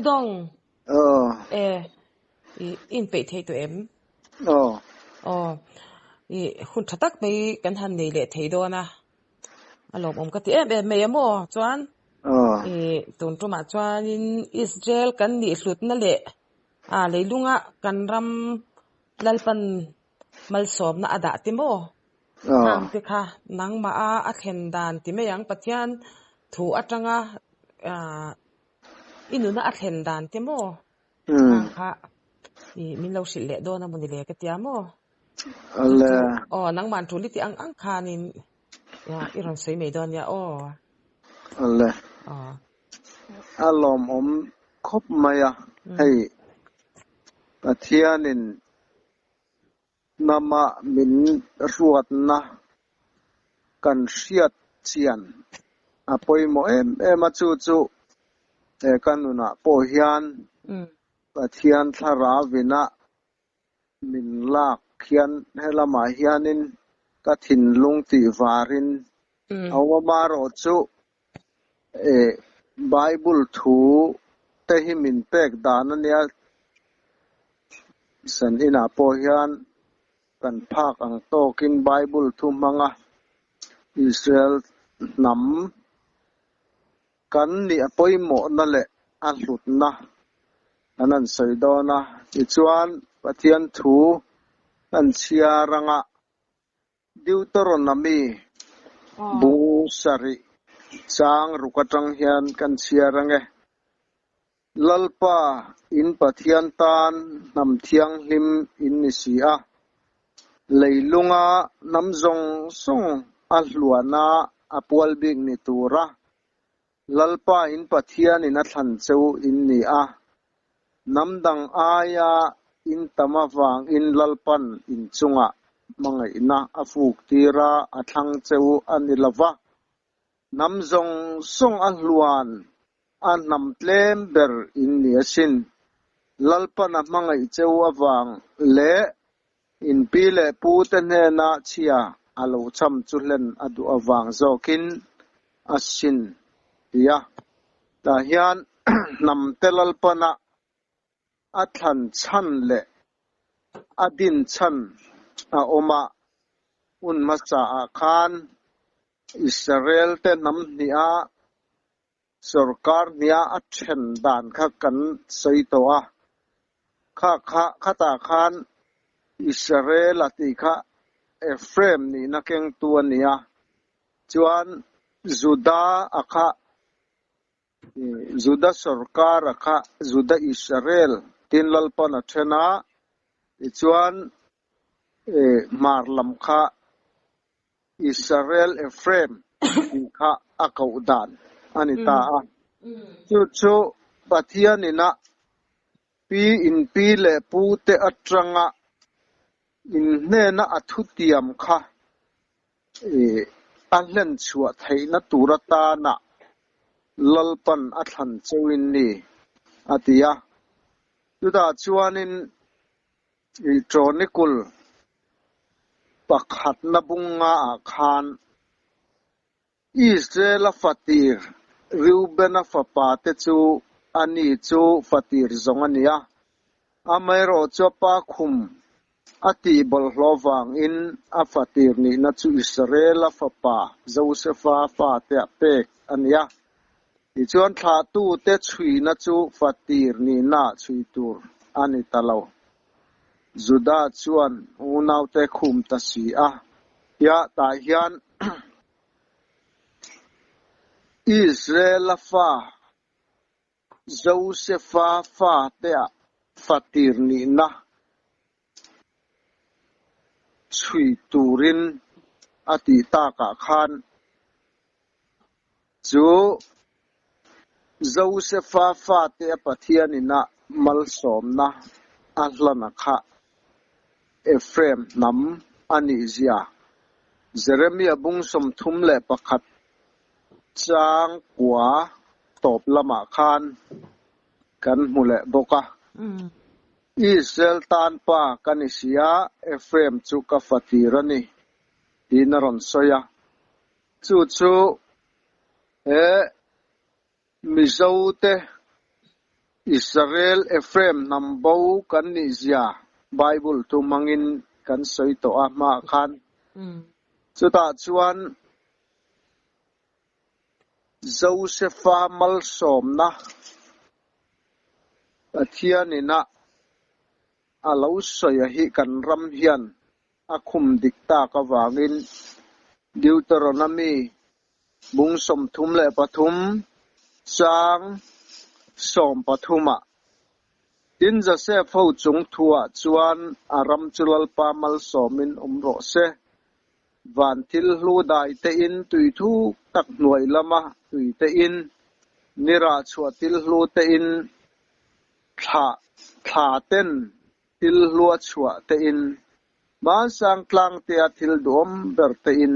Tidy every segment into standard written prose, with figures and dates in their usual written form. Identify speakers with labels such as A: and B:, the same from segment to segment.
A: Dawng.
B: Aw.
A: E, i inpeih thei tawh em?
B: Aw.
A: Aw, i hun tha tak mai kan han nei leh thei dawn a, a lawmawm ka ti em em mai a maw? Chuan,
B: Aw.
A: i tun tumah chuanin Israel kan nih hlutna leh a leilunga kan ram Lalpan malsawmna a dah ti maw? Khang te kha nangmah a a thlen dan ti mai ang Pathian thu atanga i nuna a thlen dan te maw? Khang kha i min lo hrilh leh dawn a maw ni le ka tia maw? Chu chu aw nangmah tul i tih ang ang khanin i rawn sawi mai dawn nia aw.
B: Ale. A lawmawm khawp mai a, hei Pathianin Hnama min ruatna kan hriat chian a pawimawh em em a, chu chu he ka nunah pawh hian Pathian thlarauina min lak hian helamah hianin ka thinlung tih varin a awm a, marawhchu Bible thu te hi min pek dan a nia, san inah pawh hian kan phak ang tawkin Bible thu hmanga Israel hnam kan nih a pawimawhna leh a hlutna kan han sawi dawn a. Tichuan, Pathian thu kan chhiar anga Deuteronomy bung sarih chang ruk atang hian kan chhiar ang e. Lalpa in Pathian tan hnam thianghlim in ni si a, leilunga hnam zawng zawng a hluana a pual bik ni tura Lalpa in Pathianin a thlan cheu in ni a, hnam dang aia in tam avangin Lalpan in chungah hmangaihna a fuk tir a, a thlang cheu a ni lo va. Hnam zawng zawng a hluan a hnam tlem ber in ni asin. Lalpan a hmangaih cheu avang leh In pi leh pu te hnena chhia a lo cham chu hlen a duh avang zawkin a sin ti a. Tah hian hnam te Lalpana a thlan chhan leh a din chhan a awm a, hun hmasa ah khan Israel te hnam hnih a Sorkar hnia a then dan kha kan sawi tawh a, kha kha khatah khan Israel-a tih kha Ephraim nihna kengtu a ni a, chuan Juda-a kha Juda sorkar-a kha Juda Israel tiin Lalpan a then a, tichuan hmar lam kha Israel Ephraim tih kha a koh dan a ni ta a. Chu chu Pathianin a pi in pi leh pu te atanga in hnena a thutiam kha a hlen chhuah theihna tur atana Lalpan a thlan cheuhin ni a ti a. Chutah chuanin Chronicle pakhatna bunga ah khan Israel-a fatir Reuben-a fapa te chu ani chu fatir zawng a ni a, amaherawh chu a pa khum a tih bawlhhlawh vangin a fatir nihna chu Israel-a fapa Josefa fate ah pek a ni a. Tichuan thlahtute chhuina chu fatir nihna chhui tur a ni ta lo. Juda chuan unaute khum ta si a, tia tah hian Israela fa Josefa fateah fatir nihna chhui turin a tih takah khan Chu Josefa fate a Pathian ina malsawmna a hlana kha Ephraim hnam a nih zia Jeremia bung 31 chang kua tawp lamah khan kan hmu leh bawk a. Israel tan pa ka ni si a, Ephraim chu ka fatir a ni, tiin a rawn sawi a. Chu chu he Mizote Israel Ephraim hnam bo kan nih zia Bible thu hmangin kan sawi tawh a hmaah khan. Chutah chuan Josefa malsawmna Pathianina a lo sawi a hi kan ram hian a khum dik tak avangin Deuteronomy bung 33 chang 13 ah Tin Joseph ho chung thuah chuan a ram chu Lalpa malsawmin awm rawh se. Van thil hlu dai te in tui thuk tak hnuai lama tui te in, ni rah chhuah thil hlu te in, thla thla ten thil hlua chhuah te in, hmansang tlang tea thil duhawm ber te in,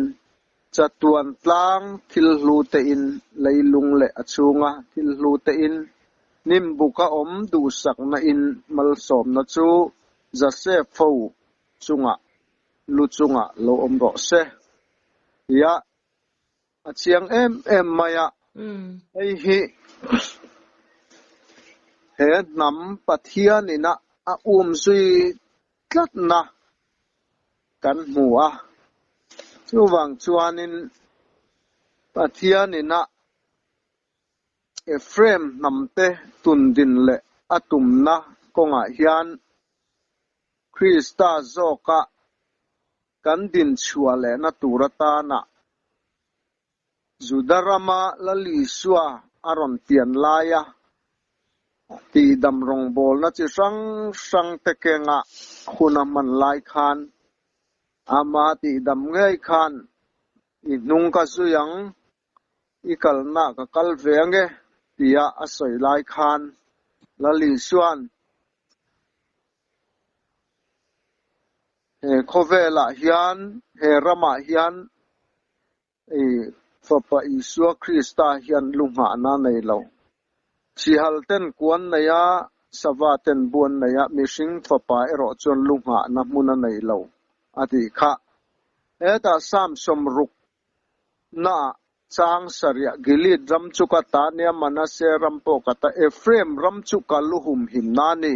B: chatuan tlang thil hlu te in, leilung leh a chhunga thil hlu te in, hnim buka awm duhsakna in malsawmna chu Joseph ho chungah lu chungah lo awm rawh se. Tia a chiang em em mai a, hei hi he hnam Pathianina a umzui tlatna kan hmu a. Chuvang chuanin Pathianina Ephraim hnamte tundin leh a tumna kawngah hian Krista zawka kan dinchhuah lehna tur atana Juda rama Lal Isua a rawn pian laia tihdam rawngbawlna chi hrang hrangte kenga hun a hman lai khan ama tihdam ngei khan i hnung ka zui ang, i kalna ka kal ve ange tia a sawi lai khan Lal Isua'n He khawvelah hian, he ramah hian i Fapa Isua Krista hian lu nghahna a nei lo. Sihal ten kuan nei a, sava ten buan nei a, mihring Fapa erawh chuan lu nghahna hmun a nei lo, a tih kha. Hetah Psalm 60 naah chang sarih Gilead ram chu ka ta nia, Manasseh ram pawh ka ta, Ephraim ram chu ka lu humhimna a ni.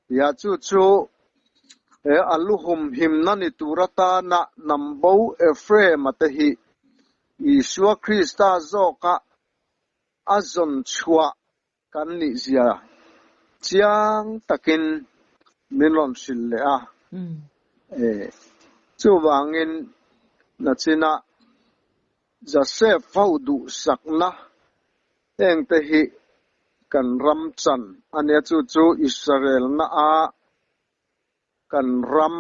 B: Tia chu chu he a lu humhimna ni tur atana hnam bo Ephraim-a te hi Isua Krista zawka a zawn chhuah kan nih zia chiang takin min rawn hrilh leh a. Chuvangin nachinah Joseph ho duhsakna hengte hi kan ram chan a nia, chu chu Israel na-a kan ram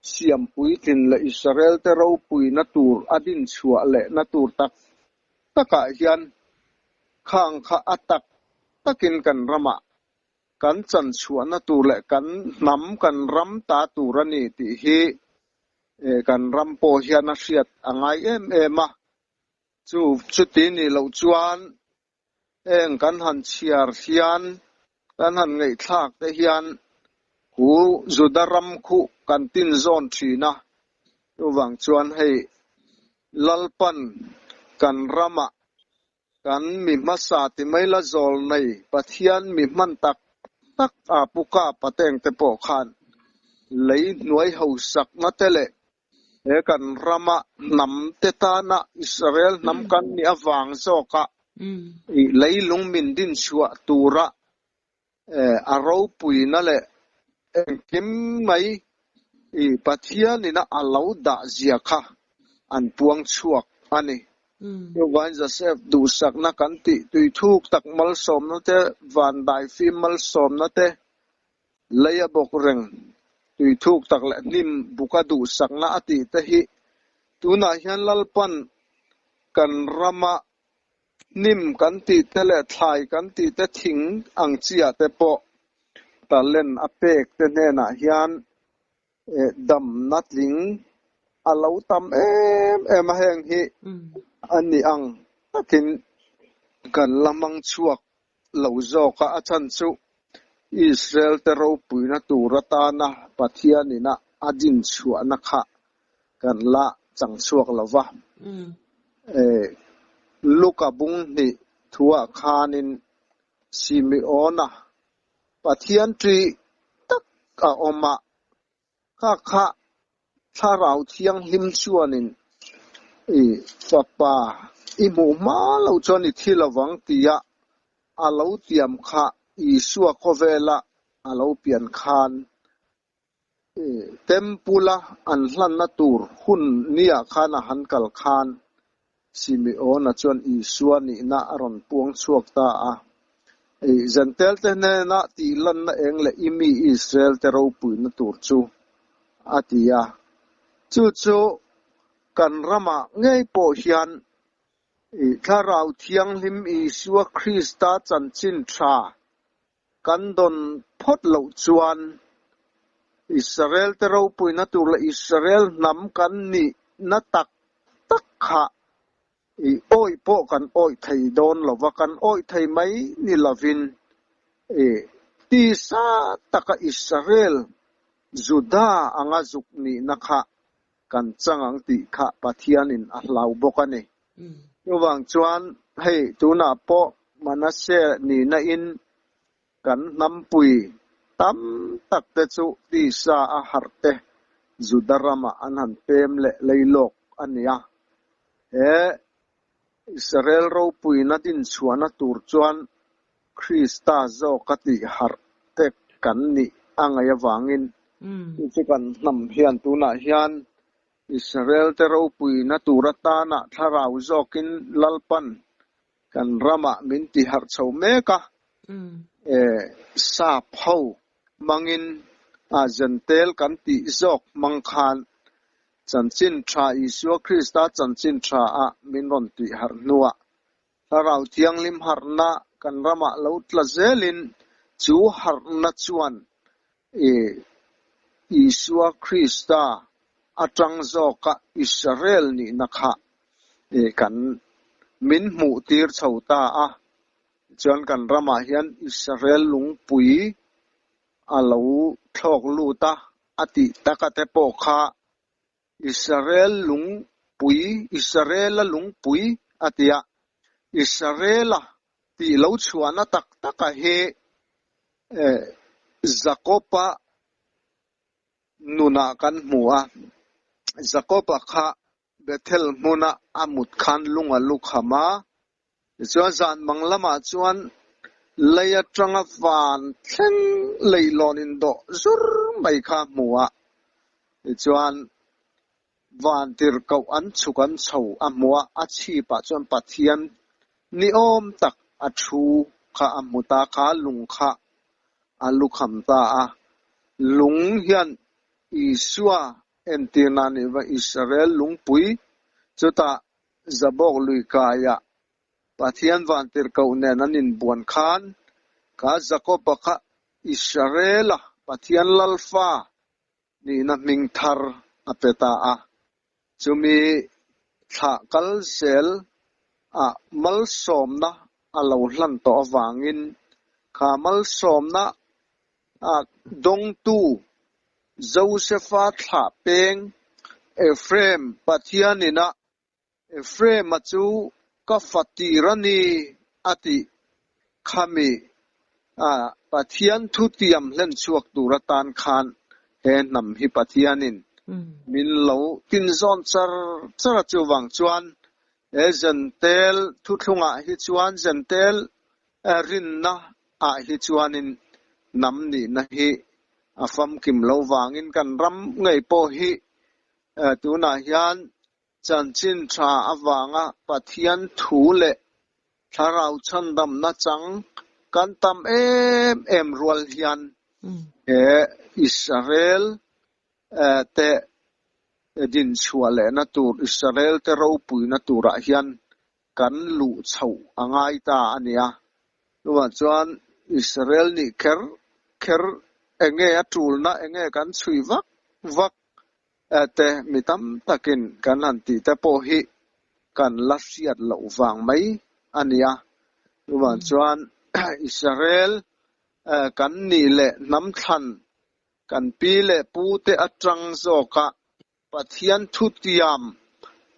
B: siam puitlin leh Israel te ropuina tur a dinchhuah lehna tur tak takah hian khang kha a tak takin kan ramah kan chanchhuahna tur leh kan hnam kan ram ta tur a ni tih hi kan ram pawh hian a hriat a ngai em em a. Chu chuti nih loh chuan heng kan han chhiar hian kan han ngaihthlak te hian khu Juda ram khuh kan tin zawn thin a. Chuvang chuan hei Lalpan kan ramah Kan mi hmasa ti mai la zawl nei Pathian mi hman tak tak a pu kap a teng te pawh khan lei hnuai hausakna te leh he kan rama hnam te tana Israel hnam kan nih avang zawka i leilung min dinchhuah tura a ropuina leh engkim mai i Pathianina a lo dah zia kha an puang chhuak a ni. Chuvain Joseph duhsakna kan tih tui thuk tak malsawmna te, van daifim malsawmna te, lei a bawk reng tui thuk tak leh hnim buka duhsakna a tih te hi tunah hian Lalpan kan rama Hnim kan tih te leh thlai kan tih te thing ang chi ah te pawh talent a pek te hnenah hian damna tling a lo tam em em a, heng hi a ni ang takin kan la hmang chhuak lo zawk a, a chhan chu Israel te ropuina tur atana Pathianina a dinchhuahna kha kan la chang chhuak lo va. Luka bung hnih thuah khanin Simeona Pathian ṭih tak a awm a, kha kha Thlarau Thianghlim chuanin i fapa i hmuh hma lo chuan i thi lovang tia a lo tiam kha Isua khawvela a lo pian khan Temple-a an hlanna tur hun niah khan a han kal khan Simeona chuan Isua nihna a rawn puang chhuak ta a. Jentail-te hnena tihlanna eng leh i mi Israel-te ropuina tur chu a ti a. Chu chu kan ramah ngei pawh hian Thlarau Thianghlim Isua Krista chanchin tha Kan dawn phawt loh chuan Israel-te ropuina tur leh Israel hnam kan nihna tak tak kha i awih pawh kan awih thei dawn lo va, kan awih thei mai ni lovin i tisa taka Israel Juda anga zuk nihna kha kan chang ang tih kha Pathianin a hlau bawk a ni. Chuvang chuan hei tunah pawh Manasseh nihna in kan hnampui tam tak te chu tisa a harh te Juda ramah an han pem leh lei lawk a ni a. He Israel ropuina dinchhuahna tur chuan Krista zawk a tih harh te kan nih a ngaih avangin chu chu kan hnam hian tunah hian Israel te ropuina tur atana thlarau zawkin Lalpan kan ramah min ti harh chho mek a, sap ho hmangin a Jentail kan tih zawk hmang khan chanchin tha Isua Krista chanchin tha ah min rawn tih harh hnuah Thlarau Thianghlim harhna kan ramah lo tla zelin chu harhna chuan Isua Krista atang zawka Israel nihna kha kan min hmuh tir chho ta a. Tichuan kan ramah hian Israel lungpui a lo thlawk lut a, a tih taka te pawh kha Israel lungpui, Israela lungpui a ti a, Israela tih lo chhuahna tak taka hi Jakob-a nunah kan hmu a, Jakob-a kha Bethel hmuna a mut khan lung a lu kham a, tichuan zan mang lamah chuan lei atanga van thleng leihlawn indawh zur mai kha a hmu a, tichuan van tirhkoh an chhuk an chho a hmu a, a chhipah chuan Pathian niawm tak a thu kha a hmu ta, kha lung kha a lu kham ta a, lung hian Isua Entirna nih va Israel lungpui chutah Jabok lui kaiah Pathian vantirhkoh nen an inbuan khan kha Jakob-a kha Israel-a Pathian Lalfa nihna hming thar a pe ta a. Chumi thlah kal zel ah malsawmna a lo hlan tawh avangin kha malsawmna A dawngtu Josefa thlah peng Ephraim Pathian inah Ephraim-a chu ka fa tir a ni a tih khami Pathian thutiam hlen chhuak tur atan khan he hnam hi Pathianin min lo tinzawn char char a chuvang chuan he Jentail thuthlungah hi chuan Jentail Rinna ah hi chuanin hnam nihna hi a famkim lo vangin kan ram ngei pawh hi tunah hian chanchin tha avanga Pathian thu leh thlarau chhandamna chang kan tam em em rual hian he Israel te dinchhuah lehna tur, Israel te ropuina turah hian kan luh chhoh a ngai ta a nia. Chuvang chuan Israel nih kher kher enge a tulna enge kan chhui vak vak te mi tam takin kan han tih te pawh hi kan la hriat loh vang mai a nia. Chuvang chuan Israel kan nih leh hnam thlan kan pi leh pu te atang zawka Pathian thutiam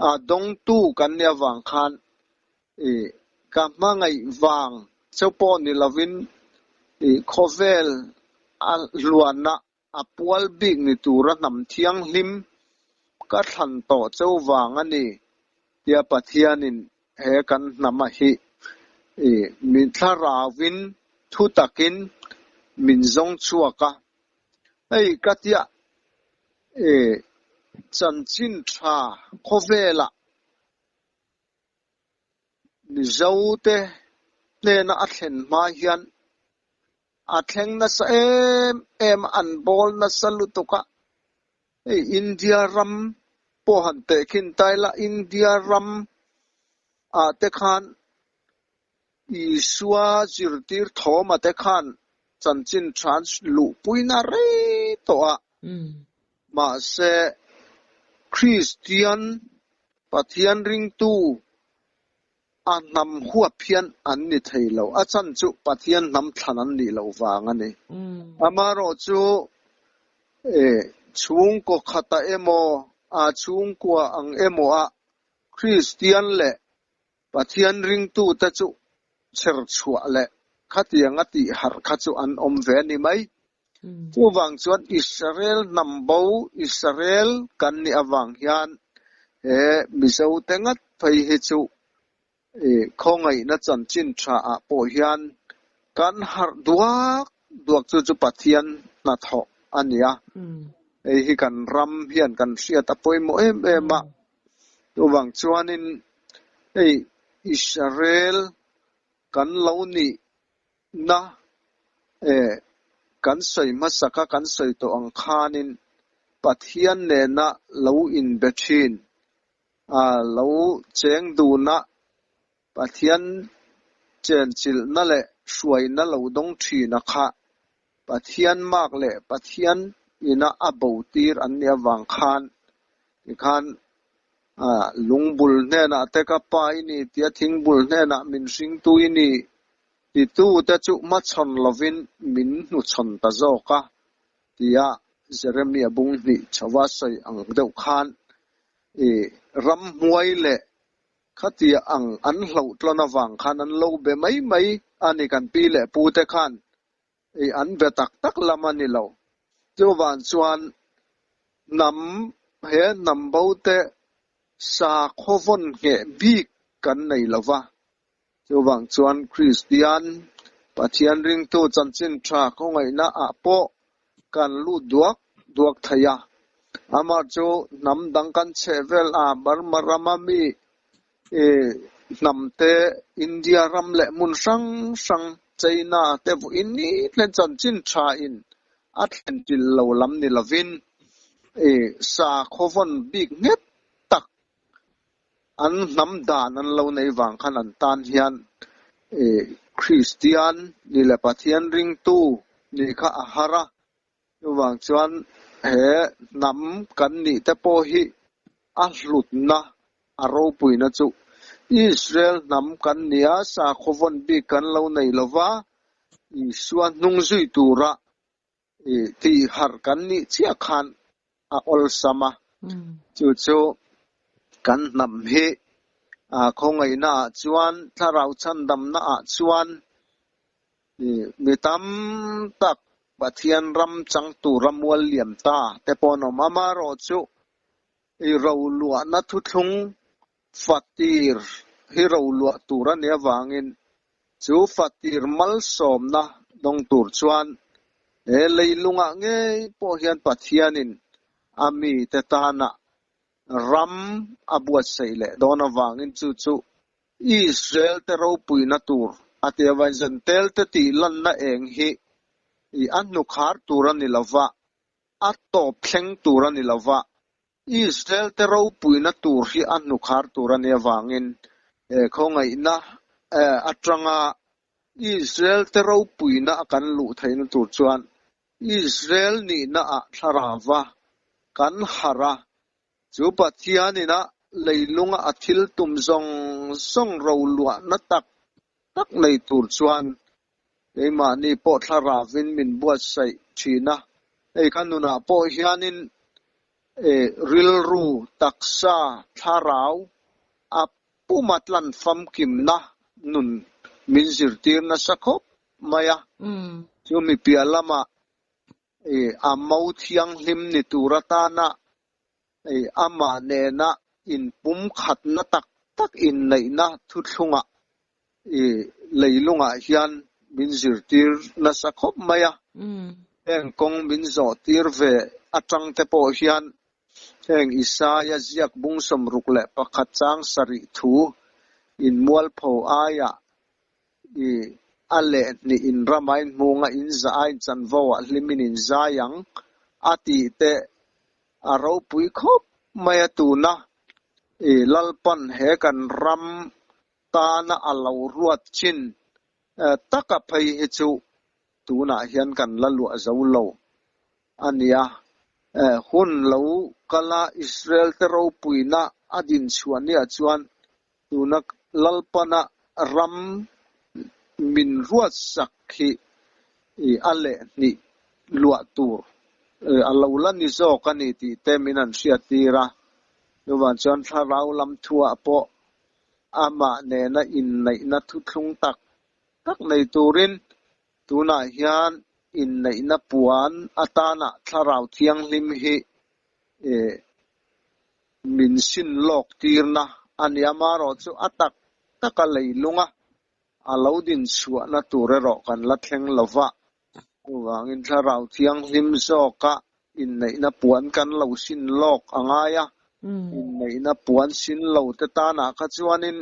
B: a dawngtu kan nih avang khan i ka hmangaih vang cheu pawh ni lovin ih khawvel a hluana a pual bik ni tura hnam thianghlim ka thlan tawh cheu vang a ni tia Pathianin he kan hnama hi ih min thlarauin thu takin min zawng chhuak a. Hei ka tia ih chanchin tha khawvelah Mizote hnena a thlen hma hian a thleng nasa em em a, an bawl nasa lutuk a. Hei India ram pawh han tehkhin ta ila, India ram ah te khan Isua zirtir thawma te khan chanchin tha an luhpuina rei tawh a. Mahse, Kristian Pathian ringtu a hnam huap hian an ni thei lo. A chhan chu Pathian hnam thlan an nih loh vang a ni. Amaherawhchu, chhungkaw khata emaw, a chhungkua ang emaw ah Kristian leh Pathian ringtute chu chher chhuah leh khatianga tih harh kha chu an awm ve a ni mai. Chuvang chuan Israel hnam bo, Israel kan nih avang hian he Mizote ngat phei hi chu khawngaihna chanchin tha ah pawh hian kan harh duak duak chu chu Pathian hnathawh a ni a. Hei hi kan ram hian kan hriat a pawimawh em em a. Chuvang chuanin hei Israel kan lo nih na eh kan sawi hmasak a, kan sawi tawh ang khanin Pathian nena lo inbe thin, ah lo cheng duna Pathian chenchilhna leh hruaina lo dawng thin a kha Pathian mak leh Pathian ina a bo tir an nih avang khan tikhan lungbul hnenah te ka pa i ni tia thingbul hnenah min hringtu i ni titute chu hmachhawn lovin min hnuchhawn ta zawk a tia Jeremia bung hnih chhova sawi ang deuh khan i ramhmuai leh Khatia ang an hlauhtlawn avang khan an lo be mai mai a ni kan pi leh pu te khan i an be tak tak lam a ni lo. Chuvang chuan hnam he hnam bo te sakhaw vawn ngheh bik kan nei lo va. Chuvang chuan Kristian Pathian ringtu chanchin tha khawngaihna ah pawh kan lut duak duak thei a. Amah chu hnam dang kan chheh vel a, Burma rama mi hnam te, India ram leh hmun hrang hrang, China te vawiin ni thlen chanchin tha in a thlen til lo lam ni lovin sakhaw vawn bik nghet tak An hnam dan an lo nei vang khan an tan hian Kristian ni leh Pathian ringtu nih kha a har a. Chuvang chuan he hnam kan nih te pawh hi a hlutna, a ropuina chu Israel hnam kan ni a, sakhaw vawn bik kan lo nei lo va, Isua hnung zui tura tih harh kan nih chiah khan a awlsam a, chu chu kan hnam hi khawngaihna ah chuan thlarau chhandamna ah chuan mi tam tak Pathian ram chang tura mual liam ta te pawh an awm. Amaherawhchu i roluahna thuthlung Fatir hi roluah tur a nih avangin chu fatir malsawmna dawng tur chuan he leilungah ngei pawh hian Pathianin a mite tana ram a buatsaih leh dawn avangin chu chu Israel te ropuina tur a ti avangin Zentel te tih lanna eng hi a hnukhar tur a ni lova, a tawp thleng tur a ni lova, Israel te ropuina tur hi a hnukhar tur a nih avangin he khawngaihna atanga Israel te ropuina a kan luh theihna tur chuan Israel nihna ah thlarauva kan harh a, chu Pathian ina leilunga a thil tum zawng zawng roluahna tak tak nei tur chuan keimahni pawh thlarauvin min buatsaih thin a. Hei ka nunah pawh hianin rilru, taksa, thlarau a puma tlan famkimna nun min zirtir nasa khawp mai a. Chumi piah lamah a mo thianghlim ni tur atana amah nena inpumkhatna tak tak inneihna thuthlungah leilungah hian min zirtir nasa khawp mai a. Heng kawng min zawhtir ve atang te pawh hian heng Isaia ziak bung 61 chang 7 thu inmualpho aiah a lehhnih in rama in hmunga in za a in chanvo ah hlimin in zai ang a tih te a ropui khawp mai a tuna Lalpan he kan ram tana a lo ruat chin taka phei hi chu tunah hian kan la luah zo lo a nia. Hun lo kala Israel te ropuina a din chhuah niah chuan tuna Lalpana ram min ruat sak hi a lehhnih luah tur a lo la ni zawk a ni tih te min an hriat tir a. Chuvang chuan thlarau lam thuah pawh amah nena inneihna thuthlung tak tak nei turin tunah hian inneihna puan atana thlarau thianghlim hi min sin lawk tirna a ni. Amaherawh chu a tak taka leilunga a lo din chhuahna tur erawh kan la thleng lova. Chuvangin thlarau thianghlim zawka inneihna puan kan lo sin lawk a ngai a. Inneihna puan sin lo te tanah kha chuanin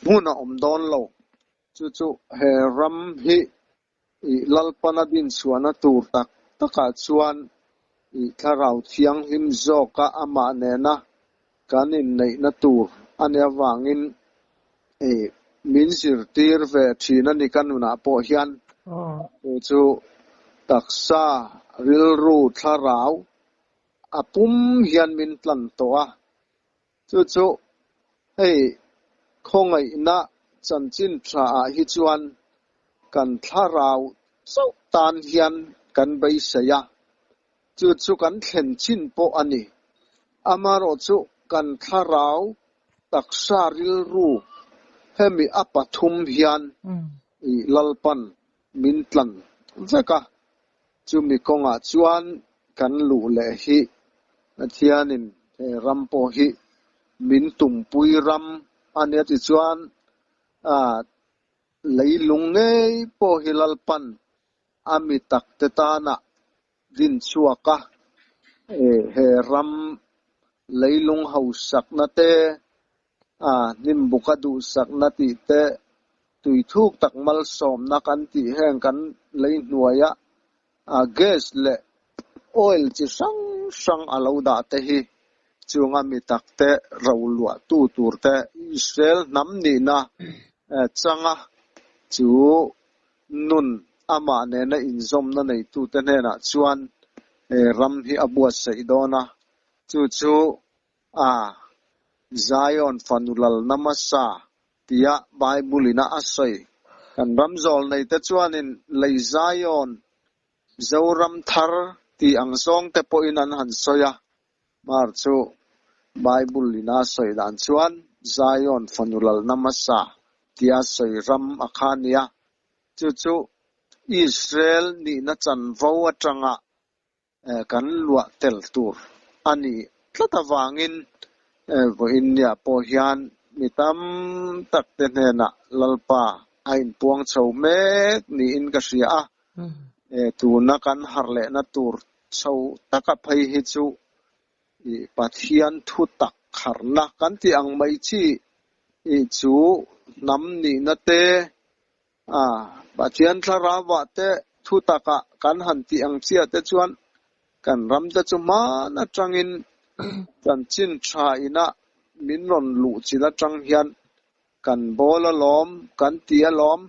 B: hmun a awm dawn lo. Chu chu he ram hi Lalpana din chhuahna tur tak takah chuan thlarau thianghlim zawka amah nena kan inneihna tur a nih avangin min zirtir ve thin a ni ka nunah pawh hian. Chu chu taksa, rilru, thlarau a pum hian min tlan tawh a. Chu chu hei khawngaihna chanchin tha ah hi chuan kan thlarau chauh tan hian kan beisei a, chu chu kan thlen chin pawh a ni. Amaherawh chu kan thlarau taksa rilru hemi a pathum hian Lalpan min tlan vek a, chumi kawngah chuan kan luh leh hi Pathianin he ram pawh hi min tumpui ram a nia tichuan leilung ngei pawh hi Lalpan a mi takte tana din chhuak a, he ram leilung hausakna te, hnim buka duhsakna tih te, tuithuk tak malsawmna kan tih heng kan lei hnuaia gas leh oil chi hrang hrang a lo dah te hi chunga mi takte ro luah tu tur te Israel hnam nihna changa chu nun amah nena inzawmna neitute hnenah chuan he ram hi a buatsaih dawn a. Chu chu Zion fanu lalna hmasa tia Bible ina a sawi. Kan ram zawl neite chuanin lei Zion, Zoram thar tih ang zawng te pawhin an han sawi a. Mar chu Bible ina a sawi dan chuan Zion fanu lalna hmasa tia sawi ram a kha nia. Chu chu Israel nihna chanvo atanga kan luah tel tur a ni tlat avangin vawiin niah pawh hian mi tam tak te hnenah Lalpa a inpuang chho mek niin ka hria a. Tuna kan harh lehna tur chho taka phei hi chu Pathian thu tak harhna kan tih ang mai chi chu hnam nihna te, Pathian thlarauah te thu takah kan han tih ang chiah te chuan kan ram te chu hman atangin chanchin tha ina min rawn luh chilh atang hian kan bawl alawm, kan ti alawm,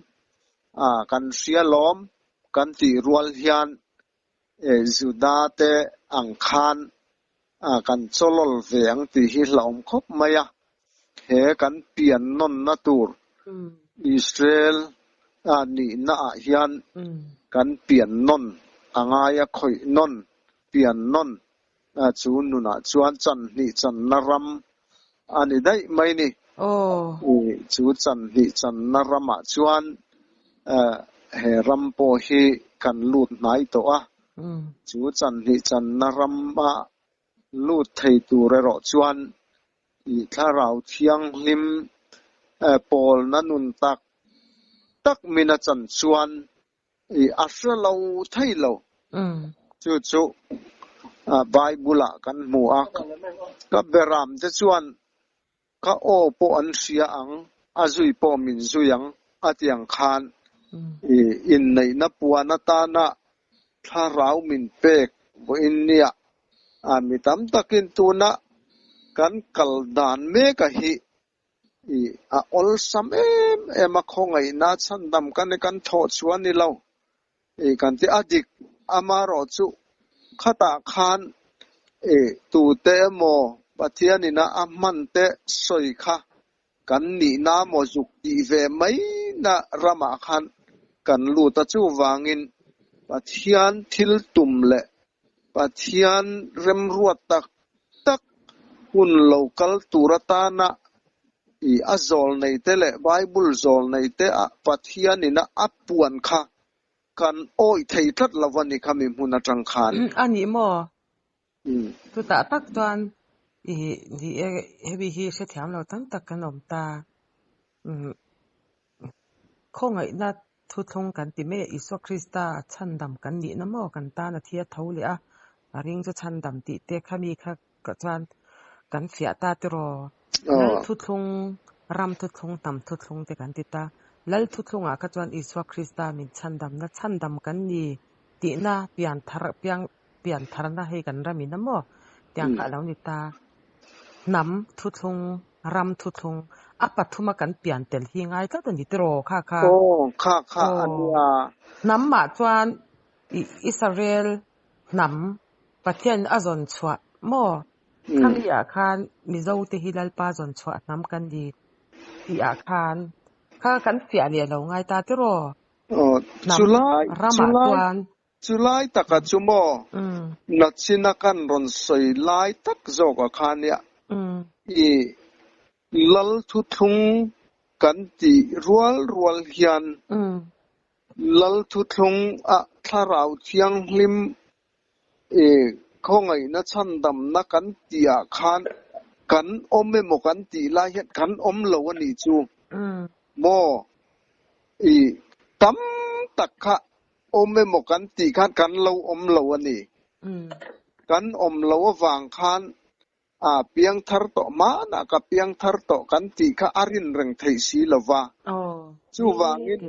B: kan hria alawm kan tih rual hian Juda te ang khan kan chawlawl ve ang tih hi hlauhawm khawp mai a. He kan pian nawnna tur Israel nihna ah hian kan pian nawn a ngai a, khawih nawn, pian nawn chu nunah chuan chan hnih channa ram a ni daih mai ni. Chu chan hnih channa ramah chuan he ram pawh hi kan lut hnai tawh a. Chu chan hnih channa rama lut thei tur erawh chuan i Thlarau Thianghlim pawlna nun tak tak min a chan chuan i a hre lo thei lo. Chu chu Bible-ah kan hmu a, ka beramte chuan ka aw pawh an hria ang, a zui pawh min zui ang a ti ang khan i inneihna puan atana Thlarau min pek vawiin nia mi tam takin tuna kan kal dan meka hi i a awlsam em em a, khawngaihna chhandam kan ni kan thawh chhuah a ni lo i kan ti a dik amarawh chu khatah khan i tute emaw Pathianin a a hman te sawi kha kan nihna maw zuk tih ve mai na ramah khan kan lut a, chuvangin Pathian thil tum leh Pathian remruat tak tak hun lo kal tur atana i a zawl nei te leh Bible zawl nei te a Pathianin a a puan kha kan awih thei tlat lo a ni kha mi hmun atang khan.
A: A ni maw? Chutah tak chuan i ni e hemi hi hrethiam lo tam tak kan awm ta. Khawngaihna thuthlung kan ti mai a, Isua Krista chhandam kan nihna maw kan tan a thi a tho leh a, a ring chu chhandam tih te kha mi kha chuan kan fiah ta tiraw? Lal thuthlung, ram thuthlung, hnam thuthlung te kan ti ta. Lal thuthlungah kha chuan Isua Krista min chhandamna chhandam kan ni tihna pian thar piang pian tharna hei kan ram in a maw tiang kha a lo ni ta. Hnam thuthlung, ram thuthlung, a pathuma kan pian tel hi ngai tlat a ni tiraw kha kha.
B: Aw, kha kha a nia.
A: Hnam ah chuan i Israel hnam Pathian a zawn chhuah maw? Khami ah khan Mizo te hi Lalpa zawn chhuah hnam kan ni tih ah khan kha kan fiah leh lo ngai ta tiraw?
B: Aw,
A: Hnam
B: chulai,
A: ram ah
B: chulai
A: chuan
B: Chulai taka chu maw nachina kan rawn sawi lai tak zawkah khan nia i lal thuthlung kan tih rual rual hian lal thuthlung a thlarau thianghlim i khawngaihna chhandamna kan tih ah khan kan awm emaw kan tih lai hian kan awm lo a nih chu maw i tam tak kha Awm emaw kan tih khan kan lo awm lo a ni. Kan awm lo avang khan a piangthar tawh hmanah ka piangthar tawh kan tih kha a rin reng theih si lo va. Chuvangin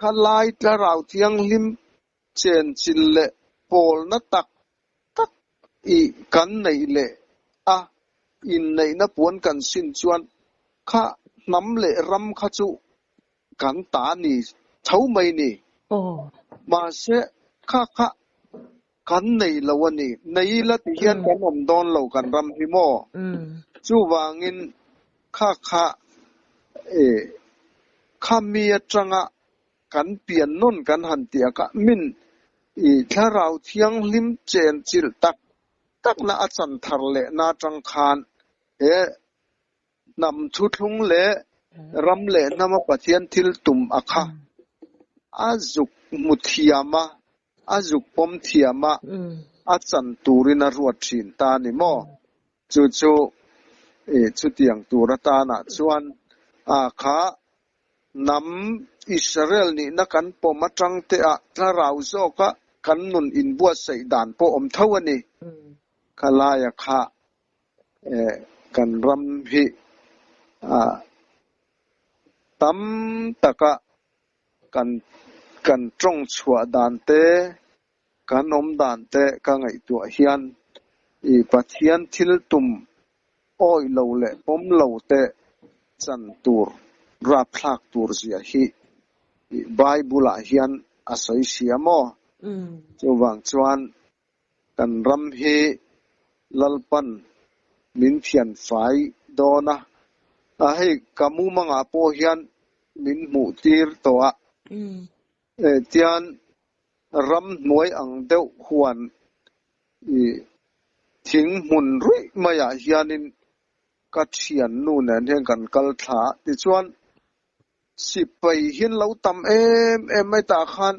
B: khalai Tlarau Thianghlim chenchilh leh pawlna tak tak i kan neih leh a inneihna puan kan sin chuan kha hnam leh ram kha chu Kan ta ni tho mai ni. Mahse, kha kha kan nei lo a ni. Nei ila ti hian kan awm dawn lo kan ram hi maw? Chuvangin kha kha e kha mi atanga kan pian nawn kan han tih a kha min i thlarau thianghlim chen chilh tak takna a chan thar lehna atang khan he Hnam thuthlung leh ram leh hnama Pathian thil tum a kha a zuk hmu thiam a, a zuk pawm thiam a, a chan turin a ruat thin ta a ni maw? Chu chu chutiang tur atanah chuan a kha hnam Israel nihna kan pawm atang te ah thlarau zawka kan nun inbuatsaih dan pawh awm tho a ni. Khalaia kha Kan ram hi tam taka kan kan tawng chhuah dan te, kan awm dan te ka ngaihtuah hian i Pathian thil tum awih lo leh pawm lo te chan tur rapthlak tur zia hi i Bible ah hian a sawi sia maw? Chuvang chuan Kan ram hi Lalpan min thian fai dawn a, a hei ka mumangah pawh hian min hmuh tir tawh a, tian ramhnuai ang deuh huan i thing hmun ruih maiah hianin. ka thiannu nen hian kan kal thla a, tichuan sipai hi an lo tam em em mai tah khan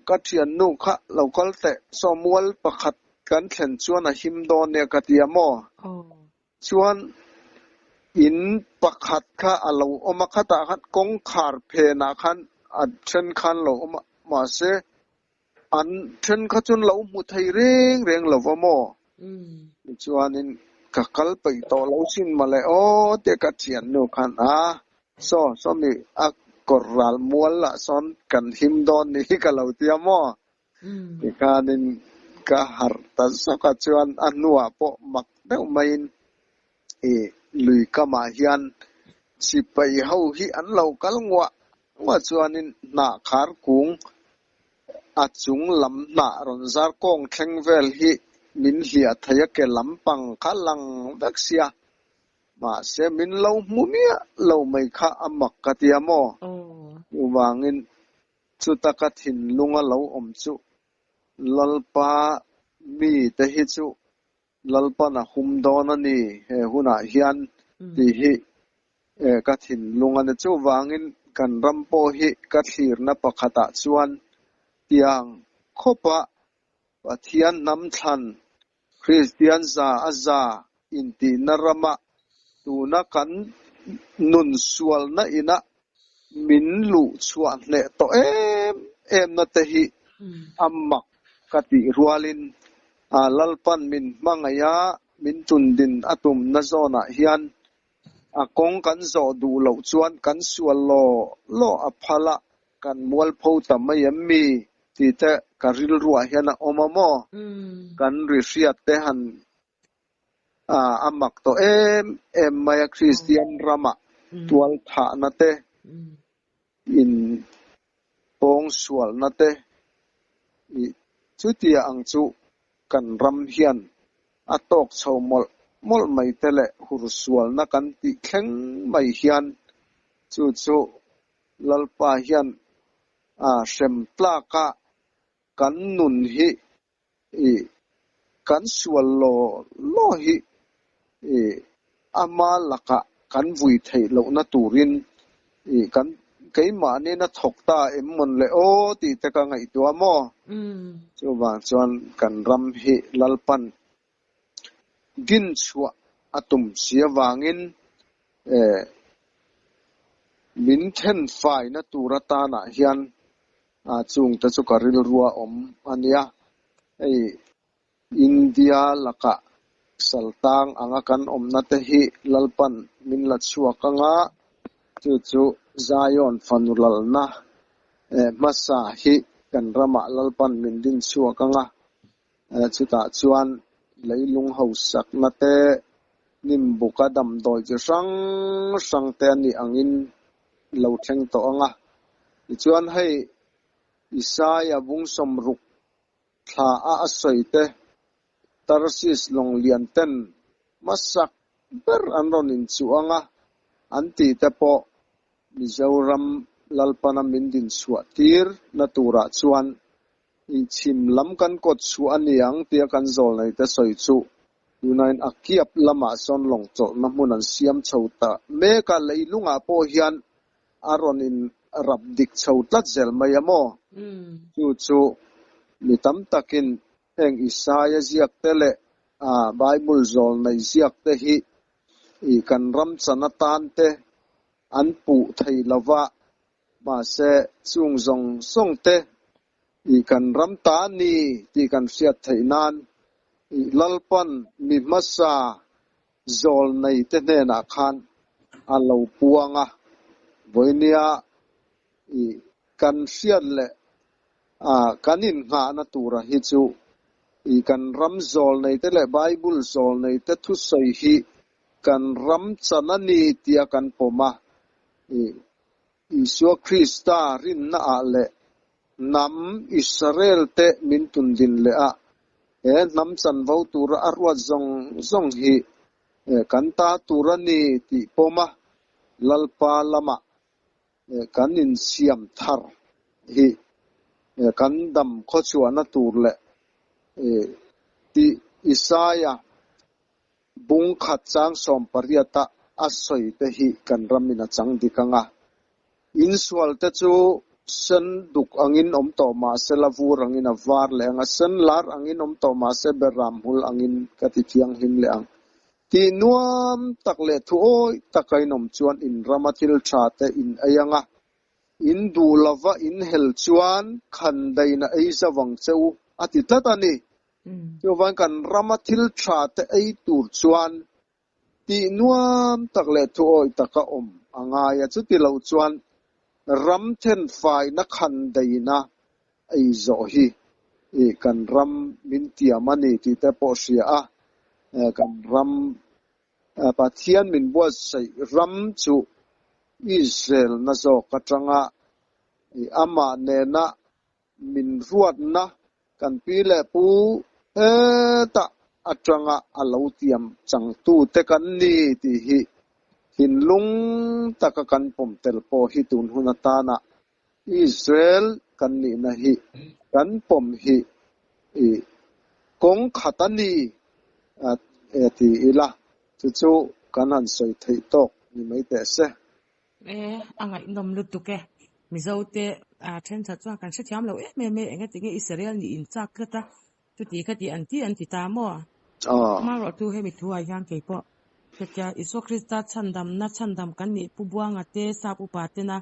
B: ka thiannu kha lo kal teh saw mual pakhat kan thlen chuan a him dawn nia ka ti a maw? Chuan in pakhat kha a lo awm a, khatah khan kawngkhar phenah khan a then khan lo awm a, mahse an then kha chuan lo hmu thei reng reng lo va maw? Tichuanin ka kal peih tawh lo sin mawle aw tia ka thiannu khan a saw sawmi a kawr ral mual lah sawn kan him dawn ni hi ka lo tia maw? Tikhanin ka harh ta zawk a, chuan a hnuah pawh mak deuh maiin i lui kamah hian sipai ho hi an lo kal nguah nguah chuanin hnah khar kung a chung lam hnah rawn zar kawng thleng vel hi min hliah thei a, ke lampang kha lang vek sia. Mahse min lo hmu miah lo mai kha a mak ka tia maw? Chuvangin Chuta ka thinlunga lo awm chu Lalpa mite hi chu Lalpan a hum dawn a ni he hunah hian tih hi ka thinlung a ni. Chuvangin kan ram pawh hi ka thlirna pakhatah chuan tiang khawpa Pathian hnam thlan Kristian za a za intihna rama tuna kan nun sualna ina min luh chhuah hneh tawh em em na te hi a mak ka tih rualin Lalpan min hmangaih a, min tundin a tumna zawnah hian A kawng kan zawh duh loh chuan kan sual law law a phal a, kan mualpho ta mai em mi? tih te ka rilruah hian a awm a maw? Kan ri hriat te han a mak tawh em em mai a, Kristian ramah tualthahna te, in pawngsualna te ih chutia ang chu kan ram hian a tawk chho mawlh mawlh mai te leh hursualna kan tih thleng mai hian chu chu Lalpa hian a hrem tlak a kan nun hi ih kan sual law law hi ih ama lakah kan vui theih lohna turin ih kan keimahniin a thawk ta em mawn le aw tih te ka ngaihtuah maw? Chuvang chuan kan ram hi Lalpan din chhuah a tum si avangin eh min then faina tur atanah hian Chungte chu ka rilrua awm a nia. Hei India lakah saltang anga kan awmna te hi Lalpan min la chhuak anga, chu chu Zion fanu lalna hmasa hi kan ramah Lalpan min din chhuak anga, chutah chuan leilung hausakna te, hnim buka damdawi chi hrang hrang te a nih angin lo thleng tawh ang a. Tichuan hei Isaia bung sawmruk thla a a sawi te, Tarsis lawng lian ten hmasak ber an rawn inchuh ang a, an tih te pawh Mizoram Lalpana min dinchhuah tir na turah chuan Inchhim lam kan kawt chhuah a ni ang tia kan zawlnei te sawi chu tunain a kiap lamah sawn lawng chawlhna hmun an siam chho ta mek a, leilungah pawh hian a rawn in rap dik chho tlat zel mai a maw? Chu chu mi tam takin heng Isaia ziak te leh Bible zawlnei ziak te hi kan ram chan atan te an puh thei lova, Mahse, chung zawng zawng te i kan ram ta a ni tih kan hriat theih nan i Lalpan mi hmasa zawl nei te hnenah khan a lo puang a, vawinia i kan hriat leh a kan innghahna tura hi chu i kan ram zawl nei te leh Bible zawl nei te thusawi hi kan ram chan a ni tia kan pawm a, i Isua Krista rinnaah leh hnam Israel te min tundin leh a, he hnam chanvo tura a ruat zawng zawng hi kan ta tur a ni tih pawm a, Lalpa lamah kan insiam thar hi kan dam khawchhuahna tur leh tih Isaia. Bung khat chang sawmpariata a sawi te hi kan ramin a chang dik ang a. Insual te chu sen duk angin awm tawh mah se la vur angin a var leh ang a, sen lar angin awm tawh mah se beram hmul angin ka ti thianghlim leh ang. Tih nuam tak leh thu awih taka in awm chuan in rama thil tha te in ei ang a, in duh lova in hel chuan khan dain a ei zo ang che u, a ti tlat a ni. Chuvang kan rama thil tha te ei tur chuan tih nuam tak leh thuawih taka awm a ngai a, chuti lo chuan ram thenfaina khan daina ei zawh hi kan ram min tiam a ni tih te pawh hria a, kan ram Pathian min buatsaih ram chu Israel na zawk atanga amah nena Min ruatna kan pi leh pu hetah atanga a lo tiam changtute kan ni tih hi thinlung taka kan pawm tel pawh hi tun hun atana Israel kan nihna hi kan pawm hi i kawng khat a ni ti ila chu chu kan han sawi theih tawk ni mai teh se.
A: E, a ngaihnawm lutuk e. Mizo te a thenkhat chuan kan hrethiam lo em em e, engatinge Israel nih in chak tlat a, chuti kha tih an ti an ti ta maw? Amaherawh chu hemi thuah hian kei pawh hetia Isua Krista chhandamna chhandam kan nih Pu Buanga te Sap upa tena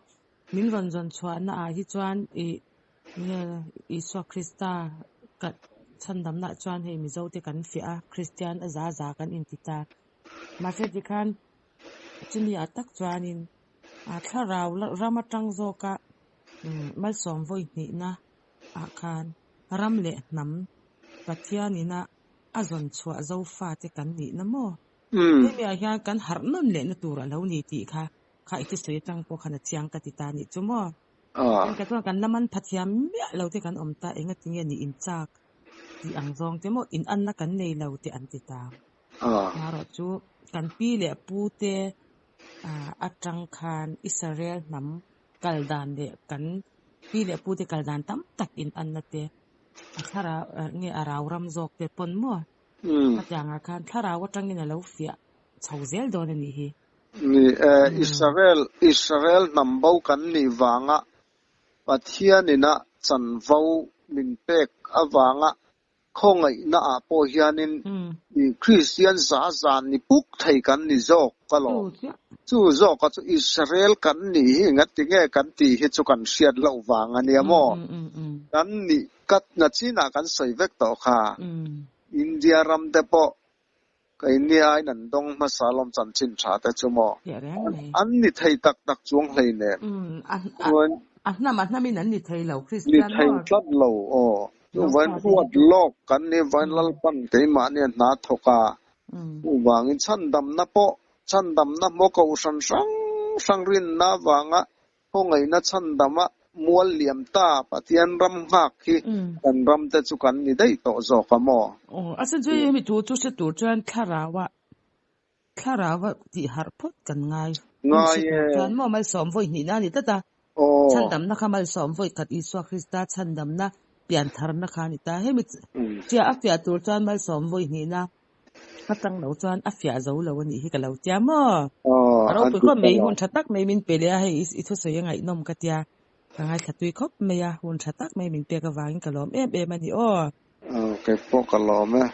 A: min rawn zawn chhuahna ah hi chuan ih nge Isua Krista ka chhandamna ah chuan hei Mizo te kan fiah a, Kristian a za za kan inti ta. Mahse tikhan Chumi ah tak chuanin thlarau ram atang zawka malsawm vawi hnihna ah khan ram leh hnam Pathianina a zawn chhuah Zofate kan nihna maw? Hemi ah hian kan harh nawn lehna tur a lo ni tih kha kha i thusawi atang pawh khan a chiang ka ti ta nih chu maw? Ka chuan kan la man pha thiam miah lo te kan awm ta engatinge nih inchak tih ang zawng te maw inanna kan nei lo te an ti ta. Marawh chu kan pi leh pu te atang khan Israel hnam kal dan leh kan pi leh pu te kal dan tam tak in anna te a thlarau nge a rau ram zawk te pawn maw khatiangah khan thlarau atangin a lo fiah chho zel dawn a nih hi.
B: Ni e, Israel Israel hnam bo kan nih vanga Pathianina chanvo min pek avanga Khawngaihna ah pawh hianin Kristian za zan ni puk thei kan ni zawk ka lawm. Chu zawka chu Israel kan nih hi ngatinge kan tih hi chu kan hriat loh vang a nia maw? Kan nih ka na chinah kan sawi vek tawh kha. India ram te pawh keini aiin an dawng hmasa lawm chanchin tha te chu maw? An ni thei tak tak chuang hleinem.
A: A hnam a hnamin an ni thei lo Kristian
B: maw? Ni thei tlat lo aw. Chuvain huat lawk kan ni vain Lalpan keimahni a hna thawk a, chuvangin chhandamna pawh chhandamna hmaw kohhran hrang hrang rinna avanga khawngaihna chhandama mual liam ta Pathian ram nghak hi kan ram te chu kan ni daih tawh zawk a maw?
A: Aw, a sen chu hemi thu chu hre tur chuan thlarau ah Thlarau a tih harh phawt kan ngai.
B: Ngai e.
A: Chuan maw malsawm vawi hnihna a ni tlat a. Chhandamna kha malsawm vawi khat Isua Krista chhandamna piantharna kha a ni ta. Hemi chiah a fiah tur chuan malsawm vawi hnihna atang lo chuan a fiah zo lo a nih hi ka lo tia maw. A ropui khawp mai, hun tha tak mai min pe leh a, hei i thusawi a ngaihnawm ka tia. Ka ngaithla tui khawp mai a, hun tha tak mai min pek avangin ka lawm em em a ni aw.
B: Kei pawh ka lawm e.